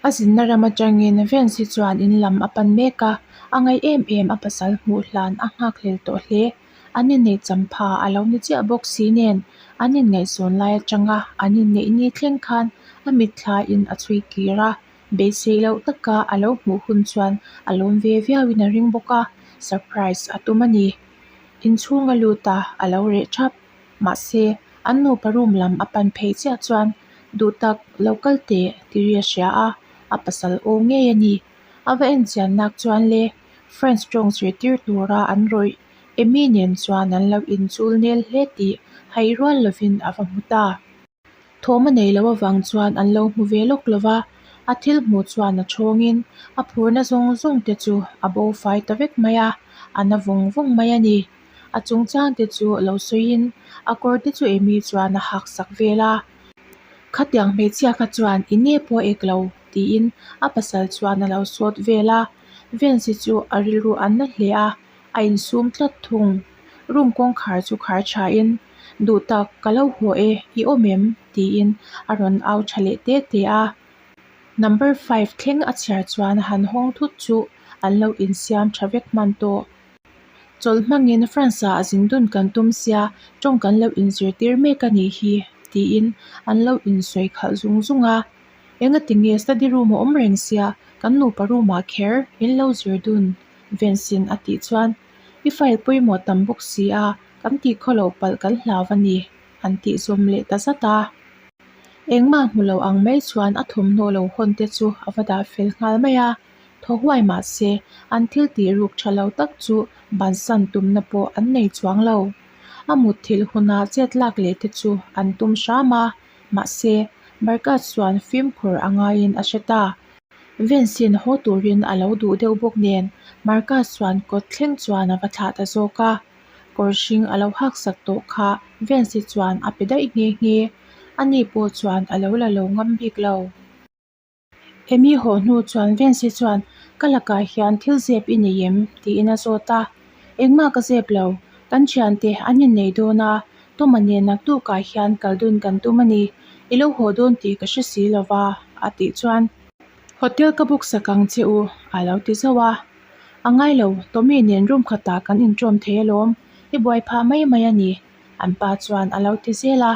A zinna ram atangin Vance hi chuan in lam a pan mek a, a ngaih em em a pasal hmuh hlan a nghakhlel tawh hle. An inneih champha a lo ni chiah bawk si nen, an inngaihzawn lai atanga an inneih ni thleng khan a mitthlain a chhui kir a, beisei loh taka a lo hmuh hun chuan a lawm ve viauin a ring bawk a, surprise a tum a ni. Inchhung a lut a, a lo reh thap. Mahse, an nupa room lam a pan phei chiah chuan duhtak lo kal teh ti ri a hria a, a pasal aw ngei a ni. A va en chian nak chuan le French tawng zirtir tura an rawih Amy nen chuan an lo inchul nel hle tih hai rual lovin a va hmu ta. Thawm a nei loh avang chuan an lo hmu ve lawk lo va, a thil hmuh chuan a chhawngin a phurna zawng zawng te chu a bo fai ta vek mai a, a na vawng vawng mai a ni. A chungchang te chu lo sawiin a kawr te chu Amy chuan a hak sak vel a, Khatiang hmeichhia kha chuan i ne pawh a ek lo tiin a pasal chuan a lo sawt vel a, Vance chu a rilru an na hle a, a insum tlat thung. Room kawngkhar chu khar thain, Duh tak, ka lo haw e, i awm em? tiin a rawn au tha leh te te a. Number five thleng a chhiar chuan a han hawng thut chu an lo insiam tha vek hman tawh. Chawlh hmangin France-ah zin dun kan tum sia, tawng kan lo inzirtir mek a nih hi, tiin an lo insawi khalh zung zung a. Engati nge study room a awm reng sia, kan nupa room-ah kher in lo zir dun, Vensin a tih chuan, I file pawimawh tam bawk si a, kan tih khaw loh palh kan hlau a ni, an tih zawm leh ta zat a. Engmah hmu lo ang mai chuan a thawmhnaw lo hawn te chu a va dah fel nghal mai a, thaw huai mah se an thil tih ruk tha lo tak chu bansan tumna pawh an nei chuang lo. A mutthilh huna chet lak leh te chu an tum hram a, mahse Marcus chuan fimkhur a ngaiin a hre ta. Vensin haw turin a lo duh deuh bawk nen Marcus chuan kawt thleng chuan a va thlah ta zawk a. Kawr hring a lo hak sak tawh kha Vensi chuan a pe daih nghe nghe. Ani pawh chuan a lo la lo ngam bik lo. Amy haw hnu chuan Vensi chuan ka lakah hian thil zep i nei em? tiin a zawt a. Engmah ka zep lo, kan thiante an innei dawn a, Toma nen naktukah hian kal dun kan tum a ni, i lo haw dawn tih ka hre si lo va, a tih chuan. Hotel ka book sak ang che u, a lo ti zauh a. A ngai lo, Tommy nen room khatah kan inṭawm thei alawm, i buai phah mai mai a ni, an pa chuan a lo ti zel a.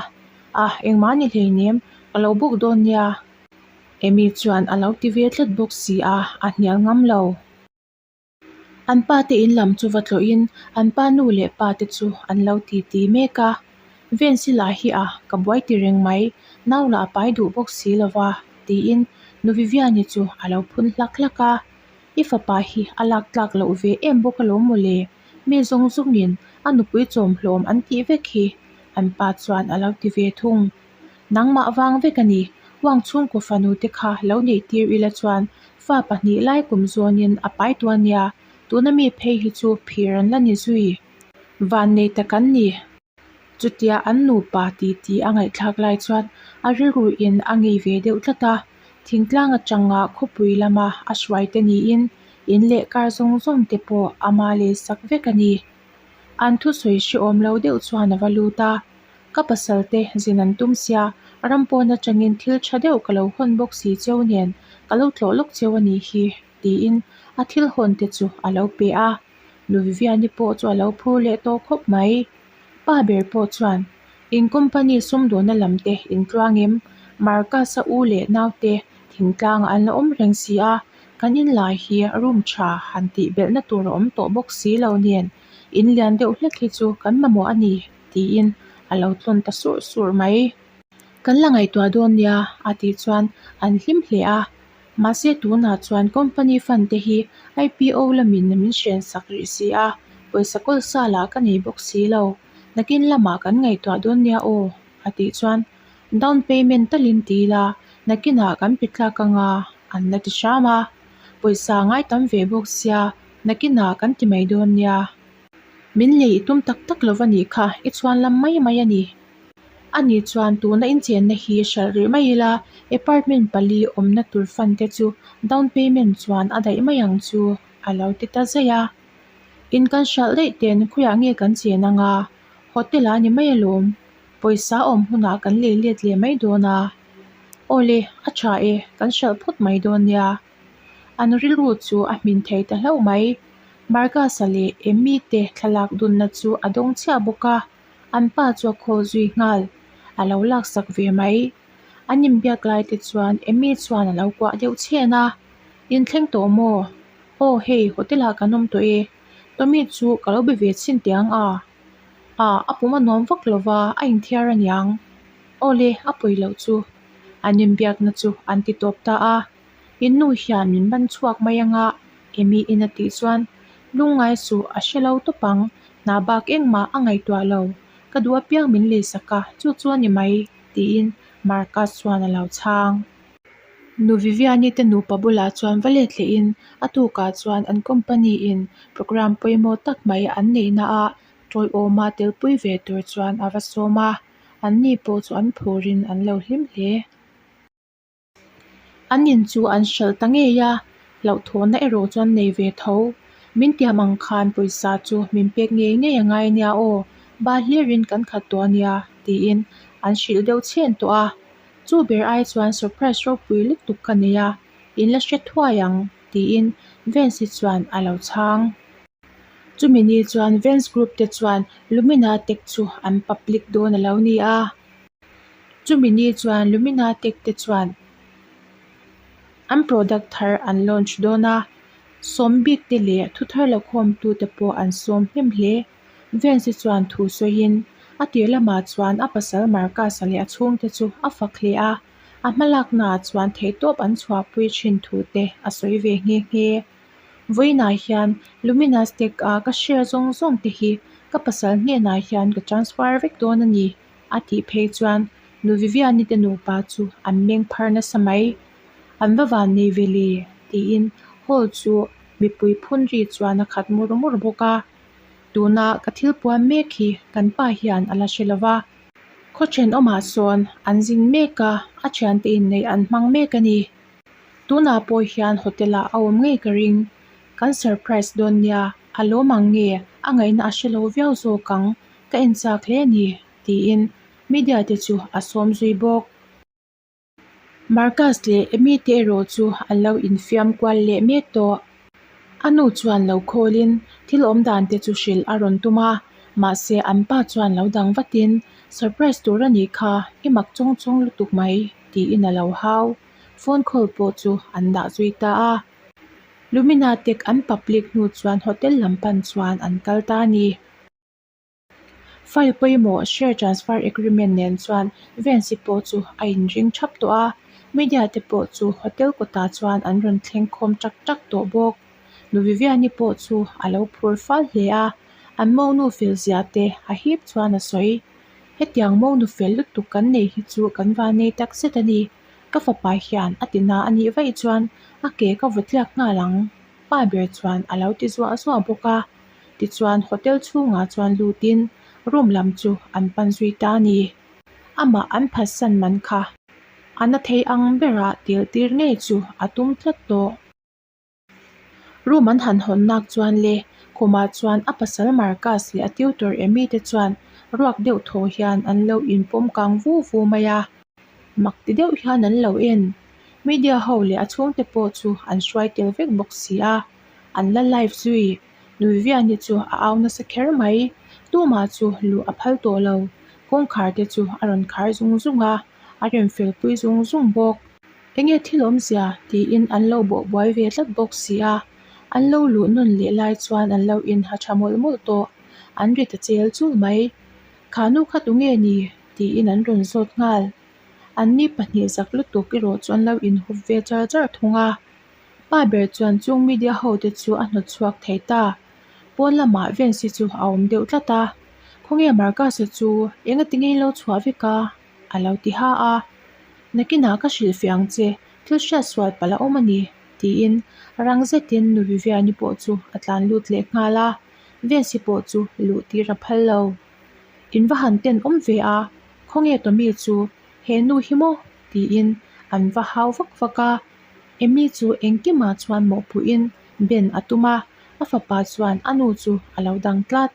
A, engmah ni hleinem, ka lo book dawn nia, Amy chuan a lo ti ve tlat bawk si a, a hnial ngam lo. An pa te in lam chu va tlawhin an pa nu leh pa te chu an lo ti ti mek a. Vensi lah hi a, ka buai ti reng mai, nau lah a pai duh bawk si lo va, tiin nu Viviani chu a lo phun hlak hlak a. I fapa hi a lak tlak loh ve em bawk alawm mawle, mi zawng zawngin a nupui chawmhlawm an tih vek hi, an pa chuan a lo ti ve thung. Nangmah vang vek a ni, Wang chhungkaw fanu te kha lo neih tir ila chuan fa pahnih lai kum zawnin a pai tu a nia, tuna mi phei hi chu phir an la ni zui. Van nei tak an ni. Chutia an nupa ti ti a ngaihthlak lai chuan a rilruin a ngei ve deuh tlat a, thingtlang atanga khawpui lama a hruai te niin in leh kar zawng zawng te pawh ama lei sak vek a ni. An thusawi hrehawm lo deuh chuan a va lut a. Ka pasal te zin an tum sia, ram pawn atangin thil tha deuh ka lo hawn bawk si cheu nen ka lo tlawh lawk cheu a nih hi, tiin a thil hawn te chu a lo pe a. Nu Viviani pawh chu a lo phur leh tawh khawp mai. Pa ber pawh chuan, In company sumdawna lam te in tluang em? Marcus-a u leh naute thingtlangah an la awm reng si a, kan in lai hi room tha han tih belhna tur a awm tawh bawk si lo nen in lian deuh hlek hi chu kan mamawh a ni. tiin a lo tlawn ta surh surh mai. Kan la ngaihtuah dawn nia a tih chuan an hlim hle a, mahse tunah chuan company fund te hi IPO lamin min hren sak rih si a, pawisa kawl sa lah ka nei bawk si lo, nakin lamah kan ngaihtuah dawn nia aw a tih chuan down payment talin ti ila nakinah kan pe tlak anga an la ti hram a, pawisa ngai tam ve bawk sia nakinah kan ti mai dawn nia. Min lei i tum tak tak lo va nih kha, i chhuan lam mai mai a ni. Ani chuan tuna inchenna hi hralh rih mai ila, apartment pali awmna tur fund te chu down payment chuan a daih mai ang chu, a lo ti ta zaih a. In kan hralh daih ten khawiah nge kan chen anga, hotel ah ni mai alawm, pawisa awm hunah kan lei let leh mai dawn a. Aw le, a tha e, kan hralh phawt mai dawn nia. An rilru chu a hmin thei ta hlauh mai. Marcus-a leh Emmy te thlalak dunna chu a dawng chhiah bawk a, an pa chu a call zui nghal. A lo laksak ve mai. An inbiak lai te chuan Emmy chuan a lo kuah deuh chhen a, In thleng tawh maw? Aw hei, hotel ah kan awm tawh e. Tommy chu ka lo be ve chhin teh ang a. Ah, a pum a nuam vak lo va, a inthiar aniang. Aw le, a pawi loh chu. An inbiakna chu an ti tawp ta a. In nu hian min ban chhuak mai anga Amy in a tih chuan, Lungngai suh, a hre lo tawp ang, hna bak engmah a ngaihtuah lo. Ka duh apiang min leisak a, chu chu a ni mai, tiin Marcus chuan a lo chhang. Nu Viviani te nupa bulah chuan va let lehin a tukah chuan an company in programme pawimawh tak mai an neihna ah tawiawma telpui ve tur chuan a va sawm a, an ni pawh chu an phurin an lo hlim hle. An in chu an hralh ta ngei a, hlauhthawhna erawh chu an nei ve tho. Min tiam ang khan pawisa chu min pek ngei ngei a ngai nia aw, bal hlirin kan khat tawh a nia tiin an hrilh deuh chhen tawh a. Chu ber ai chuan surprise ropui lutuk ka nei a, in la hre thuai ang tiin Vance-i chuan a lo chhang. Chumi ni chuan Vance Group te chuan Lumina Tech chu an public dawn a lo ni a. Chumi ni chuan Lumina Tech te chuan an product thar an launch dawn a, sawm bik te leh thu thar la khawm tu te pawh an sawm hnem hle. Vance-i chuan thu sawiin a tir lamah chuan a pasal Marcus-a leh a chhungte chu a fak hle a, a hmalaknaah chuan theihtawp an chhuahpui thin thu te a sawi ve nghe nghe. Vawiinah hian Luminous Tech a ka share zawng zawng te hi ka pasal hnenah hian ka transfer vek dawn a ni a tih phei chuan Nu Viviani te nupa chu an meng phar nasa mai. An va van nei ve le tiin hall chu mipui phun ri chuan a khat mur mur bawk a. Tuna ka thil puan mek hi kan pa hian a la hre lo va. Khaw thenawmah sawn an zin mek a, a thiante inneih an hmang mek a ni. Tunah pawh hian hotel ah a awm ngei ka ring. Kan surprise dawn nia, a lawm ang nge, a ngaihna a hre lo viau zawk ang, ka en chak hle a ni, tiin media te chu a sawm zui bawk. Marcus leh Amy te erawh chu an lo infiam kual leh mek tawh. A nu chuan lo khawlin thil awm dan te chu hrilh a rawn tum a, mahse an pa chuan lo dang vatin, Surprise tur a nih kha, i mak chawng chawng lutuk mai, tiin a lo hau. Phone call pawh chu an dah zui ta a. Lumina Tech an public hnu chuan hotel lam pan chuan an kal ta a ni. File pawimawh share transfer agreement nen chuan Vance-i pawh chu a inring thap tawh a, media te pawh chu hotel kawtah chuan an rawn thleng khawm tak tak tawh bawk. Nu Viviani pawh chu a lo phur fal hle a, an monu fel zia te a hip chuan a sawi. Hetiang monu fel lutuk kan nei hi chu kan van nei tak zet a ni. Ka fapa hian a tina a nih vaih chuan a ke ka vaw tliak nghal ang, pa ber chuan a lo ti zuah zuah bawk a. Tichuan hotel chhungah chuan lutin room lam chu an pan zui ta a ni. Amah an phatsan man kha a na thei ang berah tel tir ngei chu a tum tlat tawh. Room an han hawn nak chuan le khumah chuan a pasal Marcus leh a tutor Amy te chuan ruak deuh thaw hian an lo inpawm kang vu vu mai a, mak ti deuh hian an lo en. Media ho leh a chhungte pawh chu an hruai tel vek bawk si a, an la live zui. Nuiviani chu a au nasa kher mai, tumah chu luh a phal tawh lo, kawngkhar te chu a rawn khar zung zung a, a rem fel pui zung zung bawk. Enge thil awmzia? tiin an lo bawh buai ve tlat bawk si a, an lo luh nawn leh lai chuan an lo inha tha mawlh mawlh tawh, an ri ta chel chul mai. Kha nu kha tunge ni? tiin an rawn zawt nghal. An ni pahnih zak lutuk erawh chu an lo inhup ve char char thung a. Pa ber chuan chung media ho te chu a hnawt chhuak thei ta. Pawn lamah Vance-i chu a awm deuh tlat a, Khawnge Marcus-a chu engati nge lo chhuah vek a? a lo ti ha a. Nakinah ka hrilhfiah ang che, thil hriat sual palh a awm a ni, tiin rang zetin nu Viviani pawh chu a tlan lut leh nghal a, Vesi pawh chu luh tir a phal lo. In va han ten awm ve a, khawnge Tommy chu, he nu hi maw? tiin an va hau vak vak a, Amy chu engkimah chuan mawhpuhin Ben a tum a, a fapa chuan a nu chu a lo dang tlat.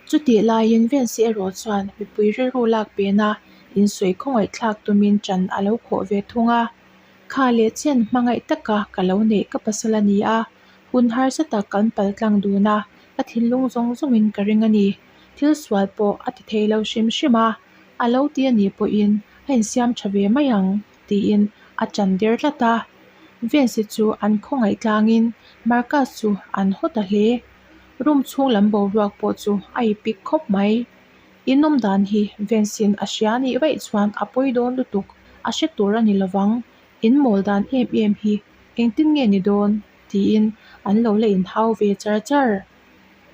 Chutih laiin Vance erawh chuan mipui rilru lak pena insawi khawngaihthlak tumin ṭan a lo khawh ve thung a. Kha leh chen hmangaih taka ka lo neih ka pasal a ni a, hun harsa tak kan paltlang dun a, ka thinlung zawng zawngin ka ring a ni. Thil sual pawh a ti thei lo hrim hrim a, a lo ti a nih pawhin a insiam tha ve mai ang tiin a ṭan der tlat a. Vance chu an khawngaih tlangin Marcus chu an haw ta hle. Room chhung lam boruak pawh chu a ipik khawp mai. In awm dan hi Vance-in a hria nih vaih chuan a pawi dawn lutuk, a hre tur a ni lovang. In mawl dan em em hi engtin nge ni dawn? tiin an lo la inhau ve char char.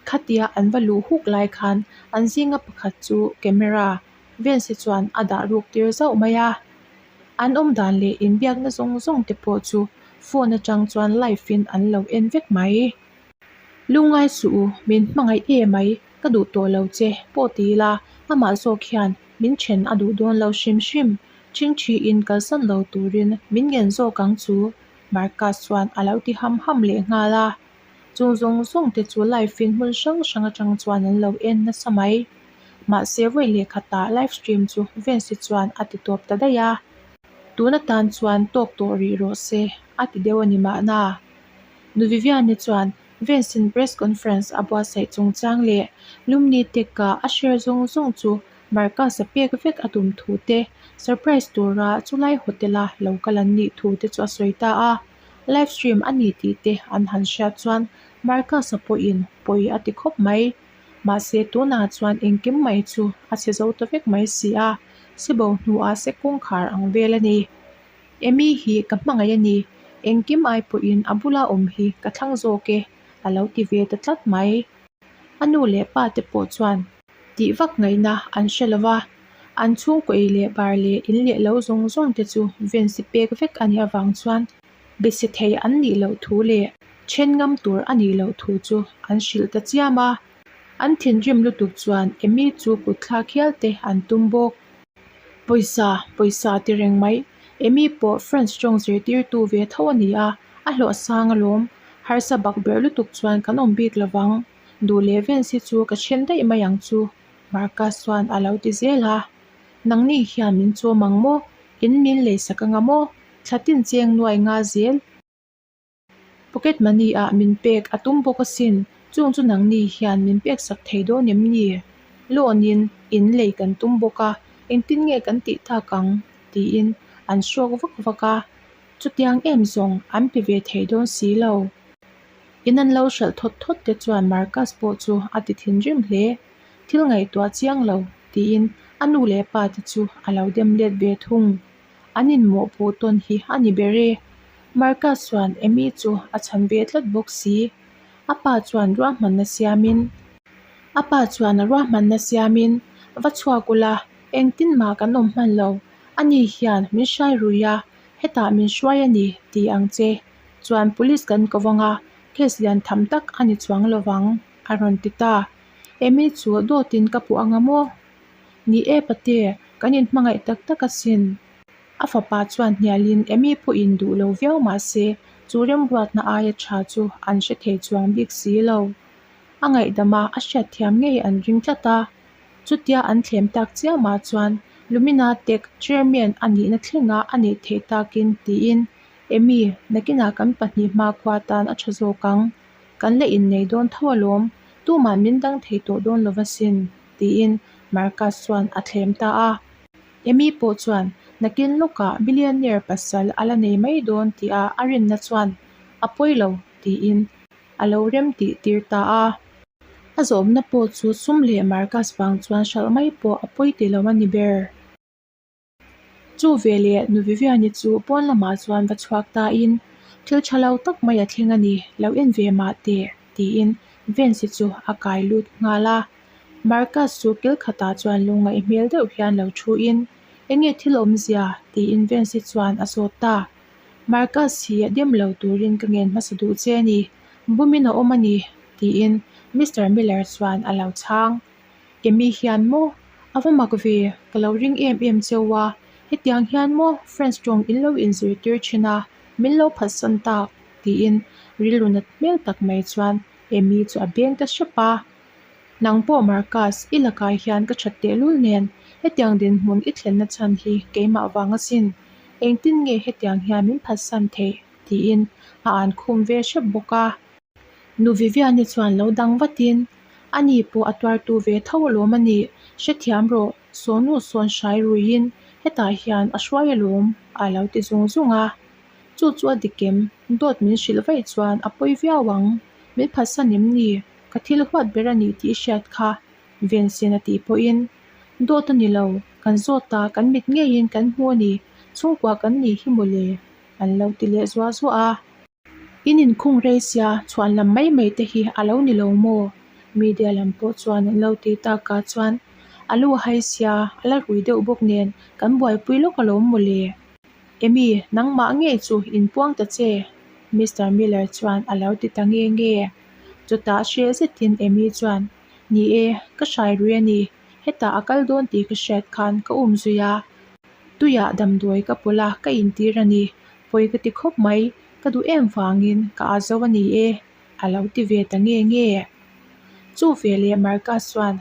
Khatia an va luh huk lai khan an zinga pakhat chu camera Vance chuan a dah ruk tir zauh mai a. An awm dan leh inbiakna zawng zawng te pawh chu phone atang chuan live in an lo en vek mai. Lungngai suh u, min hmangaih e mai, ka duh tawh lo che pawh ti ila amah zawk hian min then a duh dawn lo hrim hrim, ṭhingṭhiin kalsan lo turin min ngen zawk ang chu Marcus chuan a lo ti ham ham leh nghal a. Chung zawng zawng te chu live in hmun hrang hrang atang chuan an lo en nasa mai. Mahse vawi leh khatah live stream chu Vance chuan a ti tawp ta daih a. Tun atan chuan tawk tawh rih rawh se a ti deuh a ni mahna. Nu Viviani chuan Vance in press conference a buatsaih chungchang leh Lumni Tech-a a share zawng zawng chu Marcus-a pek vek a tum thu te, surprise tura chulai hotel-a lo kal an nih thu te chu a sawi ta a. Live stream a ni tih te an han hriat chuan Marcus-a pawhin pawi a ti khawp mai. Mahse tunah chuan engkim mai chu a chhe zo ta vek mai si a, sibo hnuah sek kawngkhar ang vel a ni. Amy hi ka hmangaih a ni, engkim ai pawhin a bula awm hi ka thlang zawk e, a lo ti ve ta tlat mai. A nu leh pa te pawh chuan tih vak ngaihna an hre lo va, an chhungkaw ei leh bar leh in leh lo zawng zawng te chu vensi pek vek a nih avang chuan besi thei an nih loh thu leh then ngam tur a nih loh thu chu an hrilh ta chiam a. An thinrim lutuk chuan Amy chu kut thlak hial te an tum bawk. Pawisa, pawisa ti reng mai. Amy pawh French tawng zirtirtu ve tho a ni a, a hlawh sang alawm. Harsa bak ber lutuk chuan kan awm bik lovang. Duh leh Vance hi chu ka then daih mai ang chu, Marcus chuan a lo ti zel a. Nangni hian min chawm ang maw? In min leisak anga maw? Thla tin cheng nuai nga zel. Pocket money ah min pek a tum bawk asin, chung chu nangni hian min pek sak thei dawn em ni? Loan in in lei kan tum bawk a, engtin nge kan tih tak ang? tiin an hrawk vak vak a, chutiang em zawng an pe ve thei dawn si lo. In an lo hralh thawt thawt te chuan Marcus pawh chu a ti thinrim hle, thil ngaihtuah chiang lo tiin a nu leh pa te chu a lo dem let ve thung. An inmawhpuh tawn hi a ni ber e. Marcus chuan Amy chu a chhan ve tlat bawk si. A pa chuan ruahmanna siamin A pa chuan a ruahmanna siamin va chhuak ula, engtin mah kan awm hman lo. Ani hian min hrai rui a, hetah min hruai a ni tih ang che. Chuan police kan ko vang a, case lian tham tak a ni chuang lo vang, a rawn ti ta. Amy chu dawtin ka puh anga maw? Ni e pate, kan inhmangaih tak tak asin. A fapa chuan hnialin Amy pawhin duh lo viau mah se, chu remruatna aia tha chu an hre thei chuang bik si lo. A ngaihdama a hriatthiam ngei an ring tlat a. Chutia an thlem tak chiamah chuan Lumina Tech Chairman a nihna thlenga a neih theih takin tiin, Amy, nakinah kan pahnih hmakhua tan a tha zawk ang. Kan la innei dawn tho alawm, tumah min dang thei tawh dawn lo asin, tiin Marcus chuan a thlem ta a. Amy pawh chuan nakin lawkah billionaire pasal a la nei mai dawn tia a rinna chuan a pawi lo tiin a lo rem tih tir ta a. A zawmna pawh chu sum leh Marcus vang chuan hralh mai pawh a pawi ti lo a ni ber. Chu veleh nu Viviani chu pawn lamah chuan va chhuak tain, Thil tha lo tak mai a thleng a ni, lo en ve mah teh, tiin Vance chu a kai lut nghal a. Marcus chu kil khatah chuan lungngaih hmel deuh hian lo thuin, Enge thil awmzia? tiin Vance chuan a zawt ta. Marcus hi a dem lo turin ka ngen hmasa duh che a ni, bumin a awm a ni, tiin Mister Miller chuan a lo chhang. Amy hian maw? A va mak ve, ka lo ring em em cheu a, hetiang hian maw French tawng in lo inzirtir thin a, min lo phatsan tak, tiin rilru nat hmel tak mai chuan Amy chu a beng ta hrep a. Nang pawh Marcus, i lakah hian ka that tehlul nen, Hetiang dinhmun i thlenna chhan hi keimah vang asin. Engtin nge hetiang hian min phatsan theih? tiin a an khum ve hrep bawk a. Nu Viviani chuan lo dang vatin, Ani pawh a tuartu ve tho alawm a nih, hrethiam rawh, Sawnu sawn hrai ruiin hetah hian a hruai alawm a lo ti zung zung a. Chu chu a dik em? Dawt min hrilh vaih chuan a pawi viau ang. Min phatsan em ni? Ka thil huat ber a nih tih i hriat kha, Vensin a tih pawhin. Dawt a ni lo, kan zawt a, kan mit ngeiin kan hmu a ni, chhungkua kan nih hi mawle, an lo ti leh zuah zuah a. In inkhung rei sia chhuan lam mai mai te hi a lo ni lo maw? Media lam pawh chuan an lo ti tak a chuan a lu a hai sia a la rui deuh bawk nen kan buaipui lawk alawm mawle. Amy, nangmah ngei chu inpuang ta che? Mister Miller chuan a lo ti ta nge nge. Chutah hreh zetin Amy chuan, Ni e, ka hrai rui a ni. Hetah a kal dawn tih ka hriat khan ka um zui a. Tuiah damdawi ka pawlh a, ka intir a ni. Pawi ka ti khawp mai, ka duh em vangin ka a zo a ni e, a lo ti ve ta nge nge. Chu ve leh Marcus chuan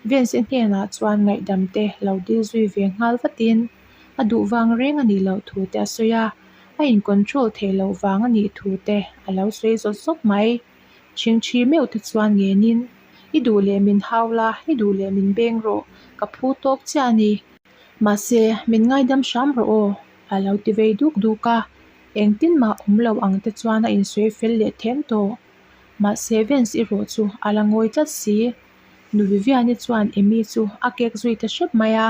Vance hnenah chuan ngaihdam te lo dil zui ve nghal vatin a duh vang reng a nih loh thu te a sawi a, a in control theih loh vang a nih thu te a lo sawi zawt zawt mai. Chhingchhi meuh te chuan ngenin, I duh leh min hau la, i duh leh min beng rawh, ka phu tawk chiah a ni. Mahse, min ngaidam hram rawh aw, a lo ti vei duk duk a, engtin mah awm lo ang te chuan a insawi fel leh them tawh. Mahse, Vance erawh chu a la ngawi tlat si. Nu Viviani chuan Amy chu a kek zui ta hrep mai a,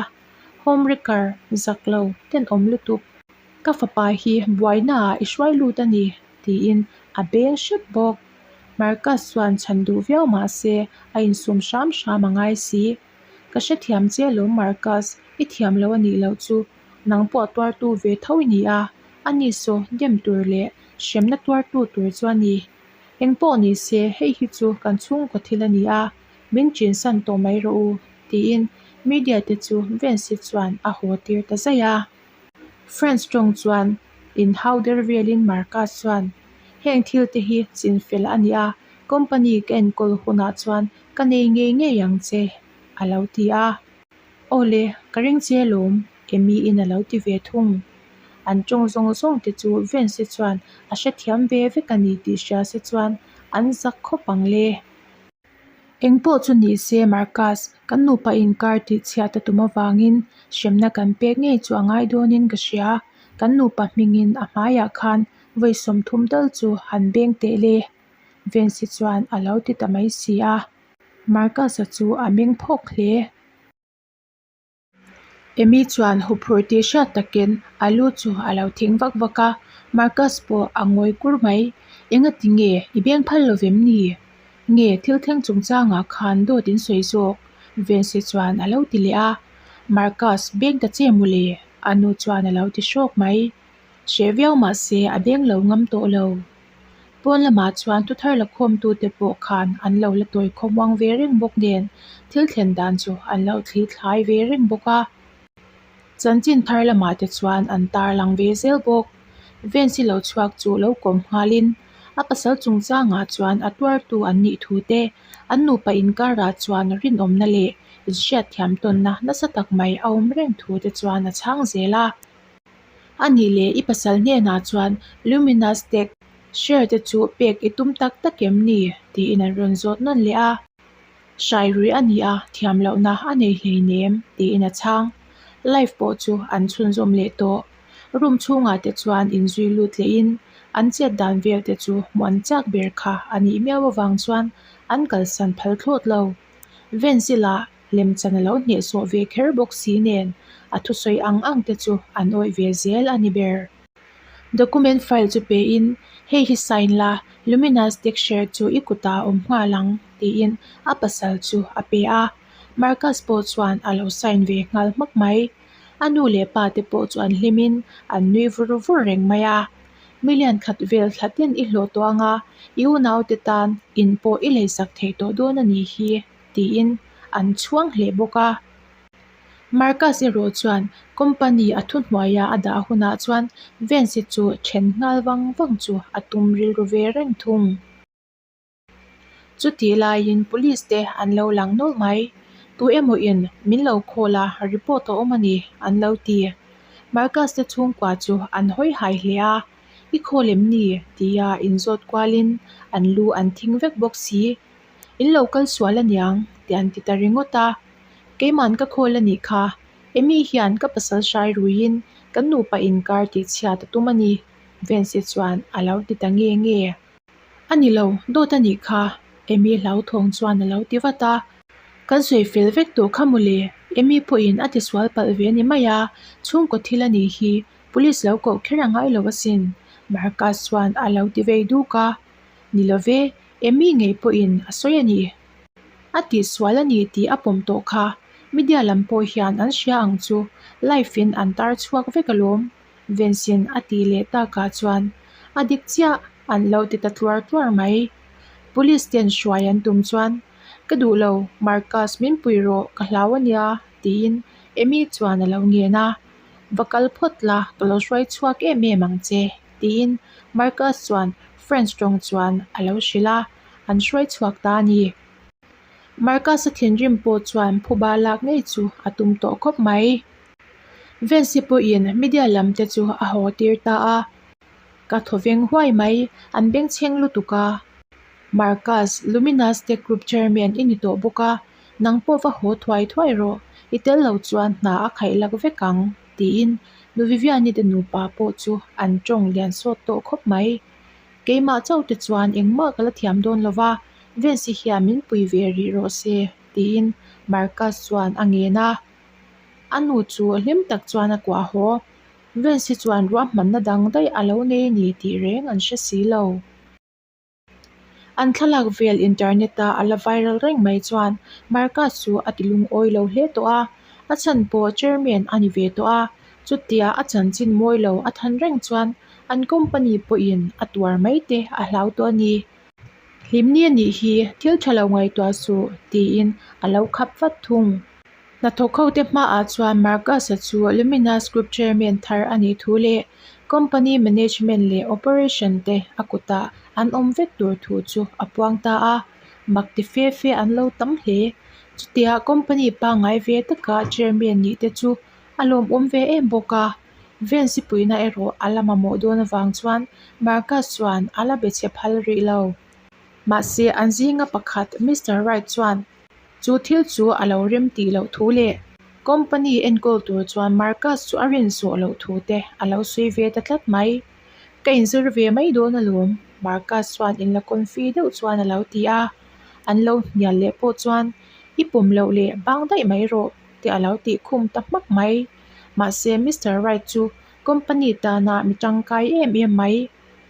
Home wrecker, zak lo, tenawm lutuk. Ka fapa hi buainaah i hruai lut a ni, tiin a beng hrep bawk. Marcus chuan chhan duh viau mahse, a insum hram hram a ngai si. Ka hrethiam che alawm Marcus, i thiam lo a nih loh chu nang pawh tuartu ve tho i ni a, ani saw dem tur leh hremna tuartu tur chu a ni. Eng pawh ni se hei hi chu kan chhungkaw thil a ni a, min chinsan tawh mai rawh u, tiin media te chu Vance-i chuan a haw tir ta zaih a. French tawng chuan inhau der velin Marcus chuan, Heng thil te hi chinfel a ni a, company ka enkawl hunah chuan Ka nei ngei ngei ang che, a lo ti a. Aw le, ka ring che alawm, Amy-in a lo ti ve thung. An tawng zawng zawng te chu Vance chuan a hrethiam ve vek a ni tih hria se chuan an zak khawp ang le. Eng pawh chu ni se Marcus, kan nupa inkar tih chhiat a tum avangin hremna kan pek ngei chu a ngai dawnin ka hria. Kan nupa hmingin a hmaiah khan vawi 30 tal chu han beng teh le. Vensi chuan a lo ti ta mai si a, Marcus-a chu a meng phawk hle. Amy chuan huphurh tih hriat takin a lu chu a lo thing vak vak a, Marcus pawh a ngawi kur mai. Engati nge i beng phal lo vem ni? Nge thil thleng chungchangah khan dawt in sawi zawk? Vensi chuan a lo ti leh a, Marcus beng ta che mawle? A nu chuan a lo ti hrawk mai. Hreh viau mah se a beng lo ngam tawh lo. Pawn lamah chuan thuthar la khawmtute pawh khan an lo la tawi khawmuang ve reng bawk nen thil thlen dan chu an lo thli thlai ve reng bawk a. Chanchin thar lamah te chuan an tar lang ve zel bawk. Vance lo chhuak chu lo kawm nghalin a pasal chungchangah chuan a tuartu an nih thu te, an nupa inkarah chuan rinawmna leh inhriatthiam tawnna nasa tak mai a awm reng thu te chuan a chhang zel a. A nih leh i pasal hnenah chuan Luminous Tech share te chu pek i tum tak tak em ni? tiin an rawn zawt nawn leh a. Hrai rui a ni a, thiam lohna a nei hleinem tiin a chhang. Live pawh chu an chhunzawm leh tawh. Room chhungah te chuan inzui lut lehin an chet dan vel te chu hmuh an chak ber kha a nih miau avang chuan an kalsan phal thlawt lo. Venzila Lemchan a lo hnehsawh ve kher bawk si nen a thusawi ang ang te chu an awih ve zel a ni ber. Document file chu pein, Hei hi sign la, Luminous Tech share chu i kutah a awm nghal ang, tiin a pasal chu a pe a. Marcus pawh chuan a lo sign ve nghal hmak mai. A nu leh pa te pawh chu an hlimin an nui vur vur reng mai a. Million khat vel thla tin i hlawh tawh anga i unaute tan in pawh i leisak thei tawh dawn a nih hi. tiin an chhuang hle bawk a. Marcus erawh chuan company a thuhnuaia a dah hunah chuan Vance chu then nghal vang vang chu a tum rilru ve reng thung. Chutih laiin police te an lo lang nawlh mai. Tu emaw in min lo call a, report a awm a ni, an lo ti. Marcus te chhungkua chu an hawi hai hle a, I call em ni? tia inzawt kualin an lu an thing vek bawk si. In lo kal sual aniang tih an ti ta ringawt a. Keiman ka call a nih kha, Amy hian ka pasal hrai ruiin kan nupa inkar tihchhiat a tum a ni, Vance chuan a lo ti ta nge nge. A ni lo, dawt a nih kha, Amy hlauthawng chuan a lo ti vat a. Kan sawi fel vek tawh kha mawle, Amy pawhin a tisual palh ve a ni mai a, chhungkaw thil a nih hi, police lo koh kher a ngai lo asin, Marcus chuan a lo ti vei duk a. Ni lo ve, Amy ngei pawhin a sawi a ni. A tihsual a ni tih a pawm tawh kha, media lam pawh hian an hria ang chu, live in an tar chhuak vek alawm. Vensin a tih leh takah chuan a dik chiah an lo ti ta tluar tluar mai. Police ten hruai an tum chuan, Ka duh lo, Marcus min pui rawh, ka hlau a nia, tiin Amy chuan a lo ngen a. Va kal phawt la, ka lo hruai chhuak em em ang che, tiin Marcus chuan French tawng chuan a lo hrilh a, an hruai chhuak ta a ni. Marcus-a thinrim pawh chuan phuba lak ngei chu a tum tawh khawp mai. Vance pawhin media lam te chu a haw tir ta a, ka thaw veng huai mai, an bengchheng lutuk a. Marcus, Luminous Tech Group Chairman i ni tawh bawk a, nang pawh va haw thuai thuai rawh, i tel lo chuan hna a khaih lak vek ang, tiin Nu Viviani te nupa pawh chu an tawng lian sawt tawh khawp mai. Keimah chauh te chuan engmah ka la thiam dawn lo va, Vance hian min pui ve rih rawh se, tiin Marcus chuan a ngen a. A nu chu hlim tak chuan a kuah haw. Vance chuan ruahmanna dang daih a lo nei a ni tih reng an hre si lo. An thlalak vel internet-a a la viral reng mai chuan Marcus chu a ti lungawi lo hle tawh a, a chhan pawh chairman a ni ve tawh a, chutia a chanchin mawi lo a than reng chuan an company pawhin a tuar mai te a hlau tawh a ni. Hlimni a nih hi thil tha lo ngaihtuah suh tiin a lo khap vat thung. Hnathawk hote hmaah chuan Marcus-a chu Luminous Group Chairman thar a nih thu leh Company Management leh Operation te a kutah an awm vek tur thu chu a puang ta a, mak ti fe fe an lo tam hle. Chutia company pangngai ve taka Chairman nih te chu a lawmawm ve em bawk a. Vance puihna erawh a la mamawh dawn avang chuan Marcus chuan a la be chhe phal rih lo. Mahse an zinga pakhat Mister Wright chuan Chu thil chu a lo rem tih loh thu leh company enkawl tur chuan Marcus chu a rin zawh loh thu te a lo sawi ve ta tlat mai. Ka inzir ve mai dawn alawm, Marcus chuan inla confi deuh chuan a lo ti a. An lo hnial leh pawh chuan i pawm loh leh bang daih mai rawh te a lo tih khum ta hmak mai. Mahse Mister Wright chu company tana mi tangkai em em mai,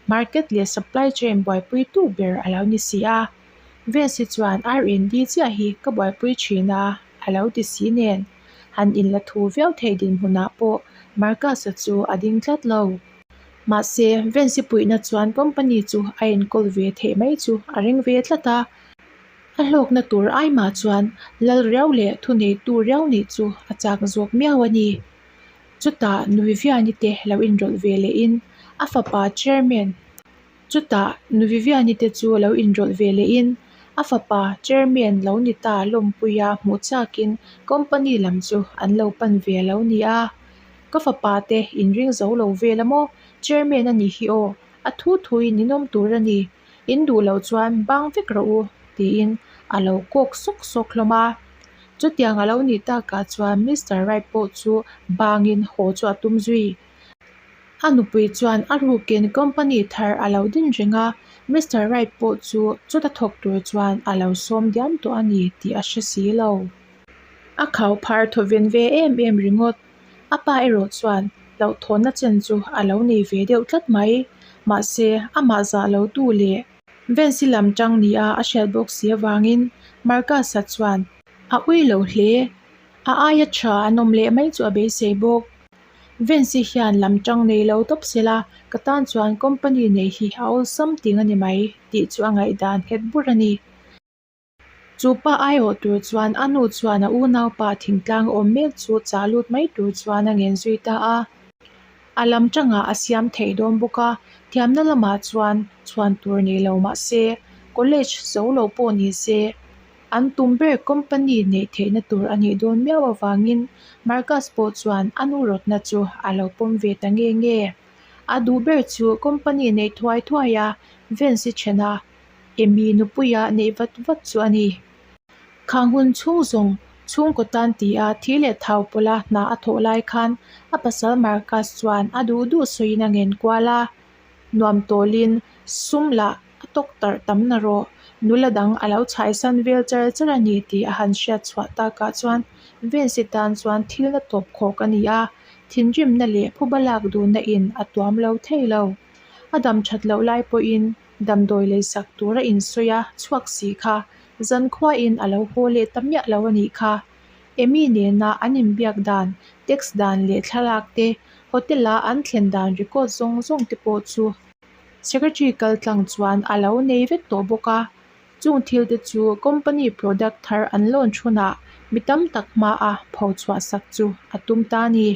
market leh supply chain buaipuitu ber a lo ni si a. Vance chuan R&D chiah hi ka buaipui thin a, a lo ti si nen. Han inla thu viau thei dinhmunah pawh Marcus-a chu a ding tlat lo. Mahse, Vance puihna chuan company chu a enkawl ve theih mai chu a ring ve tlat a. A hlawkna tur aimah chuan lal riau leh thuneitu riau nih chu a chak zawk miau a ni. Chutah Nu Viviani te lo inrawlh ve lehin a fapa chairman Chutah Nu Viviani te chu lo inrawlh ve lehin a fapa chairman lo ni ta lawmpuia hmuh chakin company lam chu an lo pan ve a lo ni a. Ka fapa te inring zo lo vel a maw? Chairman a nih hi aw, a thu thuin ninawm tur a ni. In duh loh chuan bang vek rawh u tiin a lo kawk sawk sawk hlawm a. Chutiang a lo nih takah chuan Mister Wright pawh chu bangin haw chu a tum zui. A nupui chuan a rukin company thar a lo din reng a, Mister Wright pawh chu chuta thawk tur chuan a lo sawm diam tawh a ni tih a hre si lo. A khau phar thawven ve em em ringawt. A pa erawh chuan hlauhthawnna chen chu a lo nei ve deuh tlat mai. Mahse, amah zah lo tu leh Vance lam tang nia a hriat bawk si avangin Marcus-a chuan a ui lo hle. A aia tha an awm leh mai chu a beisei bawk. Vance hian lam tang nei lo tawp se la, ka tan chuan company nei hi a awlsam ting a ni mai tih chu a ngaihdan nghet bur a ni. Chu pa aiawh tur chuan a nu chuan a unaupa thingtlang awm mek chu chah lut mai tur chuan a ngen zui ta a. A lam tangah a siam theih dawn bawk a, thiamna lamah chuan chhuan tur nei lo mah se, college zo lo pawh ni se. An tum ber company neih theihna tur a nih dawn miau avangin Marcus pawh chuan a nu rawtna chu a lo pawm ve ta nge nge. A duh ber chu company neih thuai thuai a, Vance-i then a, Amy nupuia neih vat vat chu a ni. Khang hun chhung zawng chhungkaw tan tia thi leh thau pawlha hna a thawh lai khan a pasal Marcus chuan a duh duh sawiin a ngen kual a, nuam tawlin sum lah a tawk tarh tam na rawh, nula dang a lo chhaisan vel char char a ni tih a han hriat chhuah takah chuan Vance-i tan chuan thil na tawp khawk a ni a, thinrimna leh phuba lak duhna in a tuam lo thei lo. A dam that loh lai pawhin damdawi leisak tur a insawi a chhuak si kha zankhuain a lo haw leh ta miah lo a nih kha. Amy nena an inbiak dan, text dan leh thlalak te, hotel-a an thlen dan record zawng zawng te pawh chu secretary kal tlang chuan a lo nei vek tawh bawk a. Chung thil te chu company product thar an launch hunah mi tam tak hmaa pho chhuah sak chu a tum ta a ni.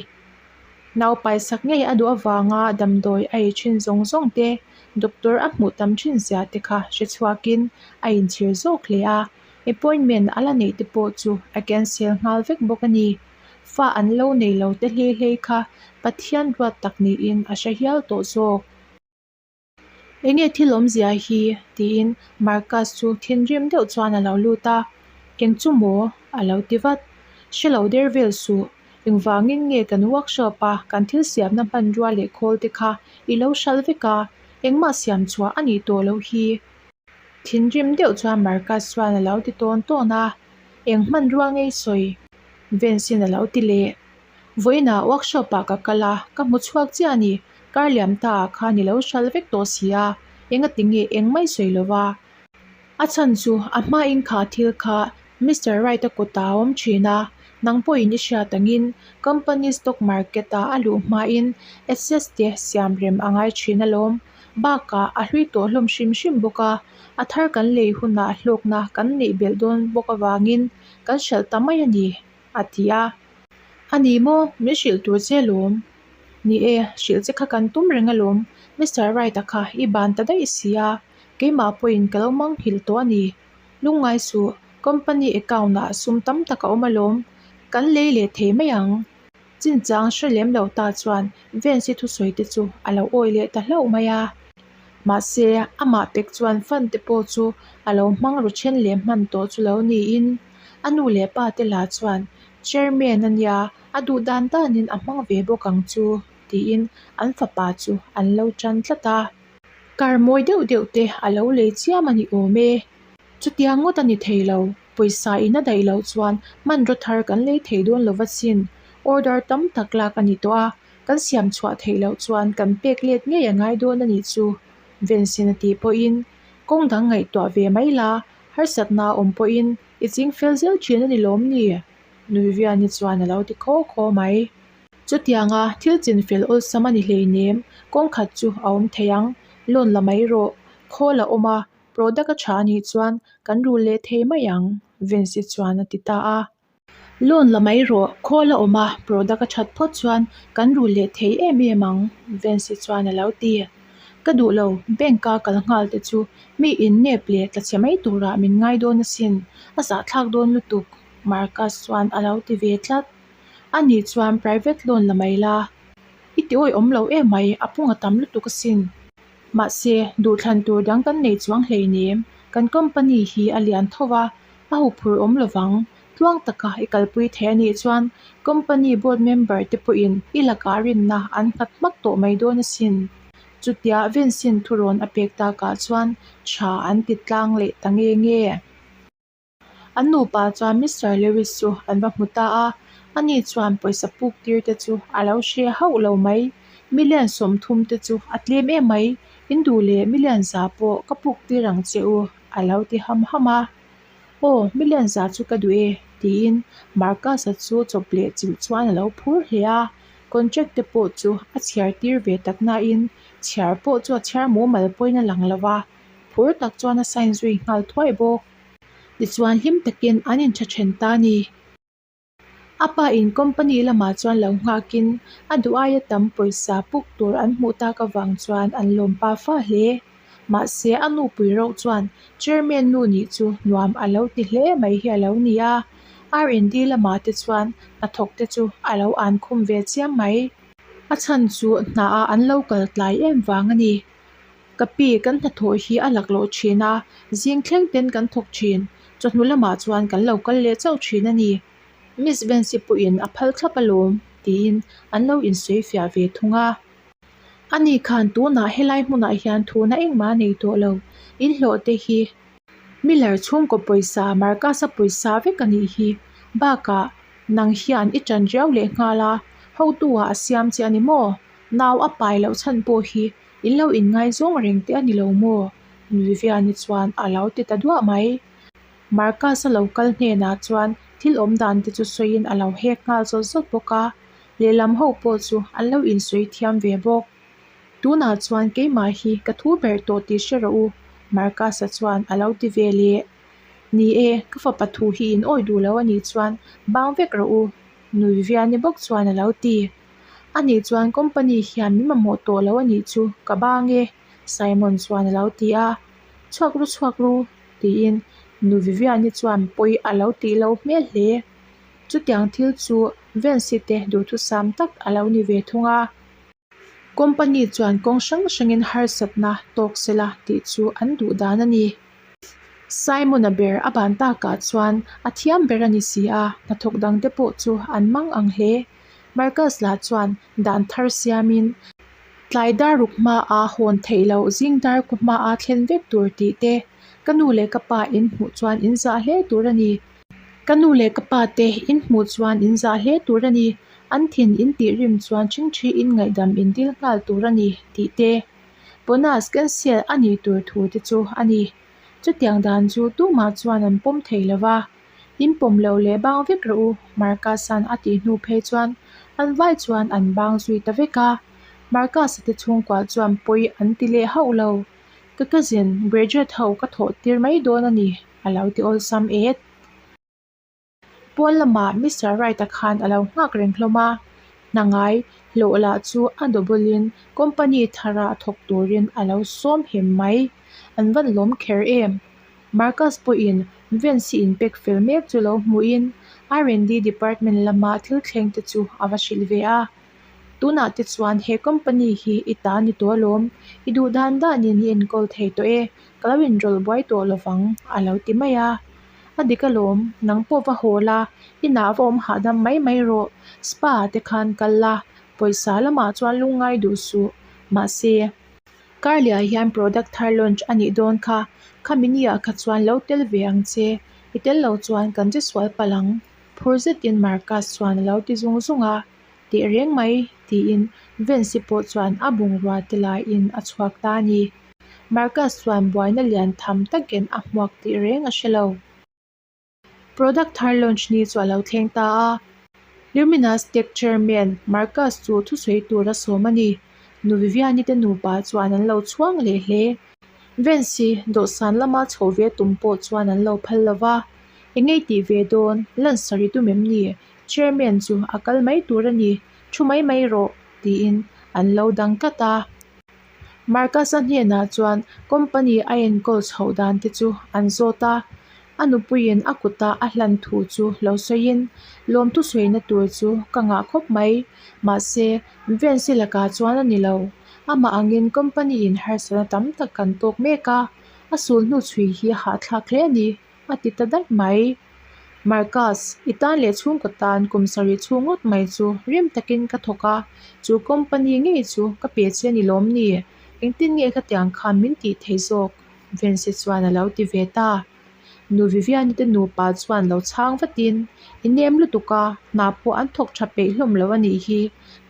Naupai sak ngei a duh avanga damdawi a ei thin zawng zawng te, doctor a hmuh tam thin zia te kha hre chhuakin a inchhir zawk hle a, appointment a la neih te pawh chu a cancel nghal vek bawk a ni. Fa an lo nei lo te hlei hlei kha Pathian ruat tak niin a hre hial tawh zawk. Enge thil awmzia hi? tiin Marcus chu thinrim deuh chuan a lo lut a, Eng chu maw? a lo ti vat. Hre lo der vel suh, engvangin nge kan workshop a kan thil siamna hmanrua leh khawl te kha i lo hralh vek a, engmah siam chhuah a nih tawh loh hi. Thinrim deuh chuan Marcus chuan a lo ti tawn tawn a, Eng hmanrua ngei sawi? Vince-in a lo ti leh. Vawiinah workshop ah ka kal a, ka hmu chhuak chiah a ni. Kar liam ta ah khan i lo hral vek tawh si a, engati nge engmah i sawi lo va. A chhan chu a hmain kha thil kha Mister Wright-a kutah a awm thin a, nang pawhin i hriat angin company stock market ah a luh hmain assets te siam rem a ngai thin alawm. Bakah a hlui tawh hlawm hrim hrim bawk a, a thar kan lei hunah hlawkna kan neih belh dawn bawk avangin kan hralh ta mai a ni. a ti a. A ni maw, min hrilh tur che alawm. Ni e, hrilh che kha kan tum reng alawm, Mister Wright-a kha i ban ta daih si a, keimah pawhin ka lo manghilh tawh a ni. Lungngai suh, company account-ah sum tam tak a awm alawm, kan lei leh thei mai ang. Chinchang hre lem lo ta chuan Vance-i thusawi te chu a lo awi leh ta hlauh mai a. Mahse, amah pek chuan fund te pawh chu a lo hmang ru then leh hman tawh chu lo niin, A nu leh pa te lah chuan Chairman a nia, a duh dan danin a hmang ve bawk ang chu tiin an fapa chu an lo tan tlat a. Car mawi deuh deuh te a lo lei chiam a ni awm e. Chutiang ngawt a ni thei lo, pawisa in a daih loh chuan hmanraw thar kan lei thei dawn lo va sin. Order tam tak lak a ni tawh a, kan siam chhuah theih loh chuan kan pek let ngei a ngai dawn a nih chu Vensin a tih pawhin kawng dang ngaihtuah ve mai la, Harsatna awm pawhin i ching fel zel thin a ni lawm ni? Nuiviani chuan a lo ti khaw khaw mai. Chutianga thil chin fel awlsam a ni hleinem, kawng khat chu a awm thei ang, loan la mai rawh, khawl a awm a, product a tha a nih chuan kan rul leh thei mai ang, Vincy chuan a ti ta a. Loan la mai rawh, khawl a awm a, product a that phawt chuan kan rul leh thei em em ang, Vincy chuan a lo ti. Ka duh lo, bank a kal nghal te chu mi in nep leh tla chhe mai turah min ngai dawn asin, a zahthlak dawn lutuk, Marcus chuan a lo ti ve tlat. Ani chuan private loan la mai la, i ti awihawm lo em mai, a pung a tam lutuk asin. Mahse, duhthlan tur dang kan nei chuang hleinem, kan company hi a lian tho va, A huphurh awm lovang. Tluang taka i kalpui thei a nih chuan company board member te pawhin i lakah rinna an nghat hmak tawh mai dawn asin. Chutia Vinsin thurawn a pek takah chuan tha an ti tlang leh ta nge nge. An nupa chuan Mister Lewis chu an va hmu ta a, ani chuan pawisa puk tir te chu a lo hre hauh lo mai. Million 30 te chu a tlem em mai, in duh leh million za pawh ka puk tir ang che u. A lo ti ham ham a, Aw, million za chu ka duh e, tiin Marcus-a chu chawp leh chilh chuan a lo phur hle a. Contract te pawh chu a chhiar tir ve tak nain chhiar pawh chu a chhiar mumal pawhin a lang lo va, phur tak chuan a sign zui nghal thuai bawk. Tichuan hlim takin an intha then ta a ni. A pa in company lamah chuan lo nghakin a duh aia tam pawisa puk tur an hmuh tak avang chuan an lawm pa fa hle. Mahse, a nupui reuh chuan Chairman nu nih chu nuam a lo ti hle mai hi a lo ni a. R&D lamah te chuan hnathawk te chu a lo an khum ve chiam mai. A chhan chu hnaah an lo kal tlai em vang a ni. Ka pi, kan hnathawh hi a laklawh thin a, zing thleng ten kan thawk thin. Chawhnu lamah chuan kan lo kal leh chauh thin a ni. Miss Vance-i pawhin a phal thlap alawm, tiin an lo insawi fiah ve thung a. Ani khan tunah helai hmunah hian thuna engmah a nei tawh lo. In hlawh te hi Miller chhungkaw pawisa, Marcus-a pawisa vek a nih hi. Bakah nang hian i ṭan riau leh nghal a, hotu-ah a siam che a ni maw? Nau a pai loh chhan pawh hi in lo inngaizawng reng te a ni lo maw? Vivian-i chuan a lo ti ta duah mai. Marcus-a lo kal hnenah chuan thil awm dan te chu sawiin a lo hek nghal zawt zawt bawk a, lehlam ho pawh chu an lo insawi thiam ve bawk. Tunah chuan keimah hi ka thu ber tawh tih hre rawh u, Marcus-a chuan a lo ti ve leh. Ni e, ka fapa thu hi in awi duh lo a nih chuan bang vek rawh u, nui viani bawk chuan a lo ti. Anih chuan company hian min mamawh tawh lo a nih chu ka bang e, Simon chuan a lo ti a. Chhuak ru chhuak ru, tiin nu Viviani chuan pawi a lo tih lo hmel hle. Chutiang thil chu Vance-i te duhthusam tak a lo ni ve thung a. Company chuan kawng hrang hrangin harsatna tawk sela tih chu an duh dan a ni. Simon-a ber a ban takah chuan a thiam ber a ni si a, hnathawk dangte pawh chu an mang ang hle. Marcus lah chuan dan thar siamin tlai dar ruk hmaa hawn theih loh zing dar ku hmaa thlen vek tur tih te, ka nu leh ka pa in hmuh chuan in zah hle tur a ni. Ka nu leh ka pa te in hmuh chuan in zah hle tur a ni. An thin in tih rim chuan ṭhingṭhi in ngaihdam in dil nghal tur a ni tih te, bonus cancel a nih tur thu te chu a ni. Chutiang dan chu tumah chuan an pawm thei lo va. In pawm loh leh bang vek rawh u, Marcus-a'n a tih hnu phei chuan an vai chuan an bang zui ta vek a. Marcus-a te chhungkua chuan pawi an ti leh hauh lo. Ka cousin graduate ho ka thawh tir mai dawn a ni, a lo ti awlsam et. Pawn lamah Mister Wright-a khan a lo nghak reng hlawm a, hna ngai hlawh lah chu a double in company thara thawk turin a lo sawm hem mai. An van lawm kher em? Marcus pawhin Vance-i inpek fel mek chu lo hmuhin R&D department lama thil thleng te chu a va hrilh ve a. Tunah te chuan he company hi i ta ni tawh alawm, i duh dan danin i enkawl thei tawh e, ka lo inrawlh buai tawh lovang a lo ti mai a. A dik alawm, nang pawh va haw la, inah va awm hahdam mai mai rawh, spa ah te khan kal la, pawisa lamah chuan lungngai duh suh, mahse, Karliah hian product thar launch a nih dawn kha, khami ni ah kha chuan lo tel ve ang che, i tel lo chuan kan che sual palh ang, phur zetin Marcus chuan a lo ti zung zung a, teh reng mai tiin Vance-i pawh chuan a bungrua te laiin a chhuak ta a ni. Marcus chuan buaina lian tham takin a hmuak tih reng a hre lo. Product thar launch ni chu a lo thleng ta a. Luminous Tech Chairman Marcus chu thusawi tur a sawm a ni. Nu Viviani te nupa chuan an lo chhuang leh hle. Vance-i dawhsan lama chho ve tum pawh chuan an lo phal lo va. Eng ngei tih ve dawn, Lancer i tum em ni? Chairman chu a kal mai tur a ni, thu mai mai rawh, tiin an lo dang tlat a. Marcus-a hnenah chuan company a enkawl chhoh dan te chu an zawt a, a nupuiin a kuta a hlan thu chu lo sawiin, Lawmthu sawina tur chu ka ngah khawp mai, mahse Vance-i lakah chuan a ni lo. Amah angin company in harsatna tam tak kan tawk mek a, a sulhnu chhui hi a hahthlak hle a ni, a ti ta daih mai. Marcus, i tan leh chhungkaw tan kum sarih chhung ngawt mai chu rim takin ka thawk a, chu company ngei chu ka pe che a ni lawm ni? Engtin nge khatiang khan min tih theih zawk? Vance chuan a lo ti ve ta. Nu Viviani te nupa chuan lo chhang vatin, I nem lutuk a, hna pawh an thawk tha peih hlawm lo a nih hi,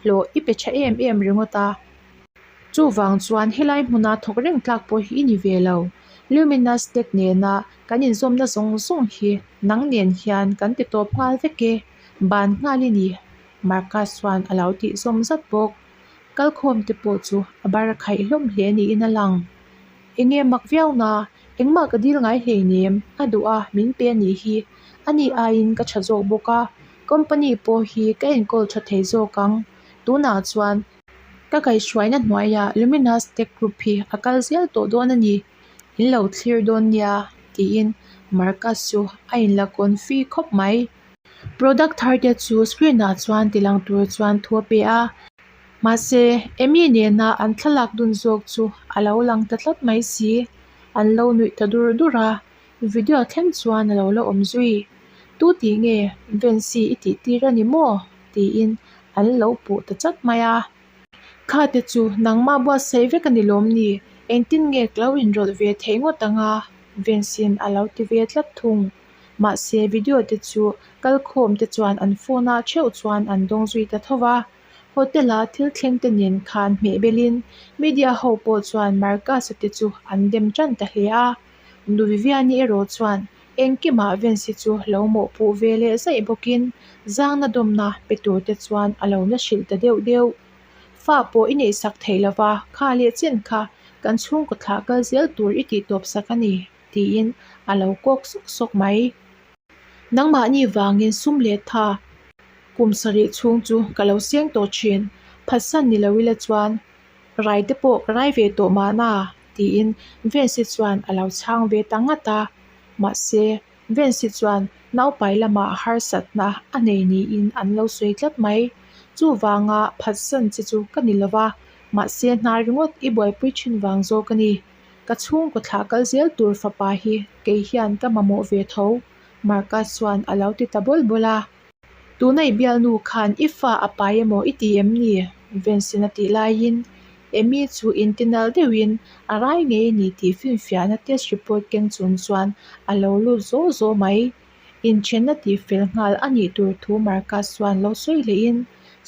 hlawh i pe tha em em ringawt a. Chuvang chuan helai hmuna thawk reng tlak pawh hi i ni ve lo. Luminous Tech nena kan inzawmna zawng zawng hi nang nen hian kan ti tawp nghal vek e, ban nghal i ni, Marcus chuan a lo tih zawm zat bawk. Kalkhawm te pawh chu a bar khaih hlawm hle niin a lang. Enge mak viau na, engmah ka dil ngai hleinem, a duh a, min pe a nih hi. Ani aiin ka tha zawk bawk a, company pawh hi ka enkawl tha thei zawk ang. Tunah chuan. Ka kaihhruaina hnuaiah Luminous Tech Group hi a kal zel tawh dawn a ni. In lo thlir dawn nia, tiin Marcus chu a inla confi khawp mai. Product thar te chu screen ah chuan ti lang tur chuan thu a pe a. Mahse, Amy nena an thlalak dun zawk chu a lo lang ta tlat mai si. An lo nuih ta dur dur a, video thleng chuan a lo la awm zui. Tu tih nge Vency i tih tir a ni maw? tiin an lo puh ta chat mai a. Kha te chu nangmah buatsaih vek a ni lawm ni? Engtin nge ka lo inrawlh ve theih ngawt ang a? Vency'n a lo ti ve tlat thung. Mahse, video te chu kalkhawm te chuan an phone ah theuh chuan an dawng zui ta tho va. Hotel a thil thleng te nen khan hmeh belin media ho pawh chuan Marcus-a te chu an dem tan ta hle a. Nu Viviani erawh chuan engkimah Vincy chu lo mawhpuh ve leh zaih bawkin zangna dawmna pe tur te chuan a lo la hrilh ta deuh deuh. Fa pawh i neihsak theih lova kha leh chen kha kan chhungkaw thlah kal zel tur i tih tawp sak a ni. tiin a lo kawk sawk sawk mai. Nangmahni vangin sum leh tha kum sarih chhung chu ka lo seng tawh thin, phatsan ni lo ila chuan rai te pawh ka rai ve tawh mahna tiin Vensi chuan a lo chhang ve ta ngat a. Mahse, Vensi chuan naupai lamah harsatna a nei niin an lo sawi tlat mai. Chuvanga phatsan che chu ka ni lova, mahse hna ringawt i buaipui thin vang zawk a ni. Ka chhungkaw thlah kal zel tur fapa hi kei hian ka mamawh ve tho, Marcus chuan a lo ti ta bawl bawl a. Tuna i bialnu khan i fa a pai emaw i ti em ni? Vensin a tih laiin Amy chu intinal deuhin a rai ngei a ni tih finfiahna test report keng chung chuan a lo lut zaw zaw mai. Inthenna tih fel nghal a nih tur thu Marcus chuan lo sawi lehin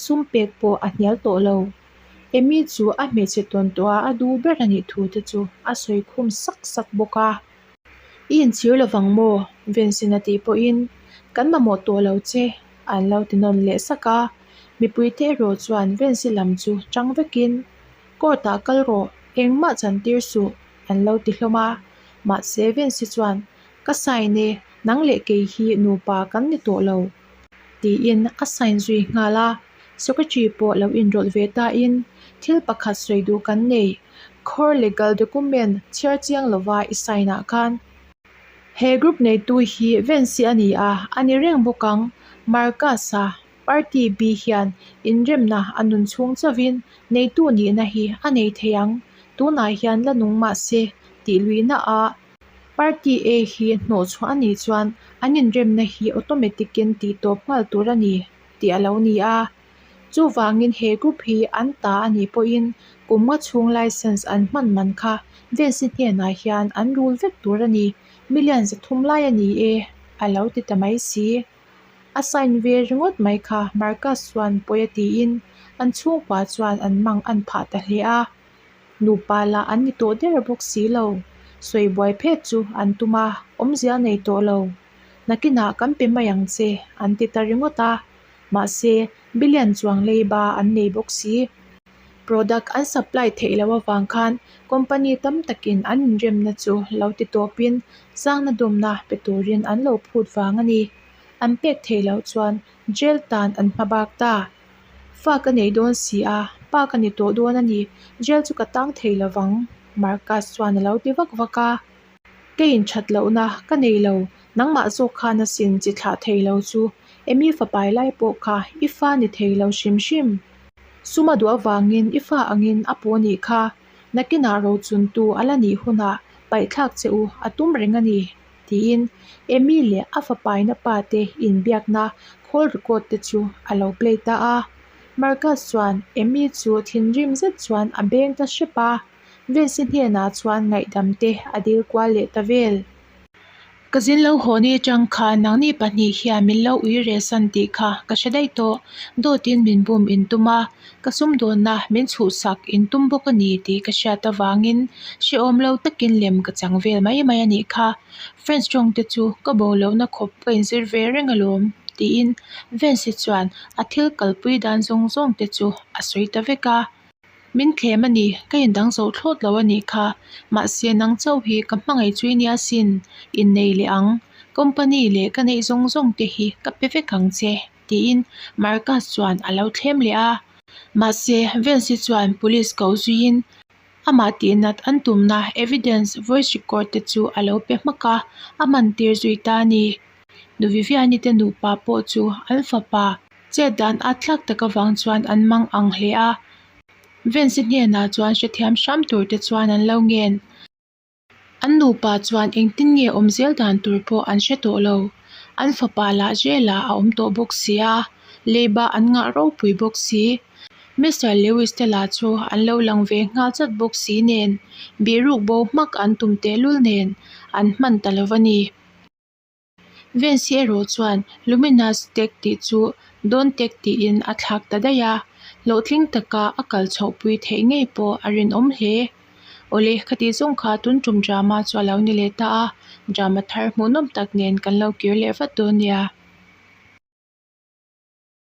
sum pek pawh a hnial tawh lo. Amy chu a hmeichhe tawn tawh a, a duh ber a nih thu te chu a sawi khum sak sak bawk a. I inchhir lovang maw? Vincent a tih pawhin, Kan mamawh tawh lo che, an lo ti nawn leh sak a. Mipui te erawh chuan Vincy lam chu chang vekin, Court ah kal rawh, engmah chantir suh, an lo ti hlawm a. Mahse Vincy chuan, Ka sign e, nang leh kei hi nupa kan ni tawh lo, tiin a sign zui nghal a. Secretary pawh lo inrawlh ve tain thil pakhat sawi duh kan nei, Khawr legal document chhiar chiang lova i sign ah khan. He group neitu hi Vensi a ni a, a ni reng bawk ang. Marcus-a party B hian inremna a nun chhung chauhin neitu nihna hi a nei thei ang, tunah hian la nung mah se tih luihna ah Party A hi hnawhchhuah a nih chuan an inremna hi automatic-in tih tawp nghal tur a ni. tih a lo ni a. Chuvangin he group hi an ta a nih pawhin kum nga chhung license an hman man kha Vensi hnenah hian an rul vek tur a ni, million 300 lai a ni e, a lo ti ta mai si. A sign ve ringawt mai kha Marcus chuan pawi a tiin an chhungkua chuan an mang an phah ta hle a. Nupa lah an ni tawh der bawk si lo. Sawi buai phet chu an tum a, awmzia a nei tawh lo. Nakinah kan pe mai ang che, an ti ta ringawt a. Mahse, billion chuang leiba an nei bawk si. Product an supply theih loh avang khan company tam takin an inremna chu lo ti tawpin zangna dawmna pe turin an lo phut vang a ni. An pek theih loh chuan jail tan an hma bak ta. Fa ka nei dawn si a, pa ka ni tawh dawn a ni, jail chu ka tang thei lovang, Marcus chuan a lo ti vak vak a. Ka inthat lohna ka nei lo, nangmah zawk khan asin chi thlah thei lo chu, Amy fapai lai pawh kha i fa ni thei lo hrim hrim. Sum a duh avangin i fa angin a pawh nih kha, nakinah rochuntu a la nih hunah paihthlak che u a tum reng a ni, tiin Amy leh a fapaina pa te inbiakna call record te chu a lo play ta a. Marcus chuan Amy chu thinrim zet chuan a beng ta hrep a. Vincy hnenah chuan ngaihdam te a dil kual leh ta vel. Ka zin lo haw ni atang khan nangni pahnih hian min lo ui reh san tih kha ka hre daih tawh. Dawtin min bum in tum a, ka sumdawnna min chhuhsak in tum bawk a ni tih ka hriat avangin hrehawm lo takin lem ka chang vel mai mai a nih kha. French tawng te chu ka bo lohna khawp ka inzir ve reng alawm tiin Vincy chuan a thil kalpui dan zawng zawng te chu a sawi ta vek a. Min thlem a ni, ka indang zo thlawt lo a nih kha. Mahse nang chauh hi ka hmangaih chu i nia sin, innei leh ang. Company leh ka neih zawng zawng te hi ka pe vek ang che, tiin Marcus chuan a lo thlem leh a. Mahse, Vance-i chuan police ko zuiin amah tihnat an tumna evidence voice record te chu a lo pe hmak a, a man tir zui ta a ni. Nu Viviani te nupa pawh chu an fapa chet dan at thlak tak avang chuan an mang ang hle a. Vance-i hnenah chuan hrethiam hram tur te chuan an lo ngen. An nupa chuan engtin nge awm zel dan tur pawh an hre tawh lo. An fapa lah jail ah a awm tawh bawk si a, leiba an ngah ropui bawk si. Mister Lewis te lah chu an lo lang ve nghal chat bawk si nen, bihruk bo hmak an tum tehlul nen an hman ta lo va ni. Vance erawh chuan Luminous Tech tih chu Dawn Tech tiin a thlak ta daih a, hlawhtling taka a kal chhohpui theih ngei pawh a rinawm hle. Awle, khati zawng kha tun tum drama chu a lo ni leh ta a, drama thar hmuhnawm tak nen kan lo kir leh vat dawn nia.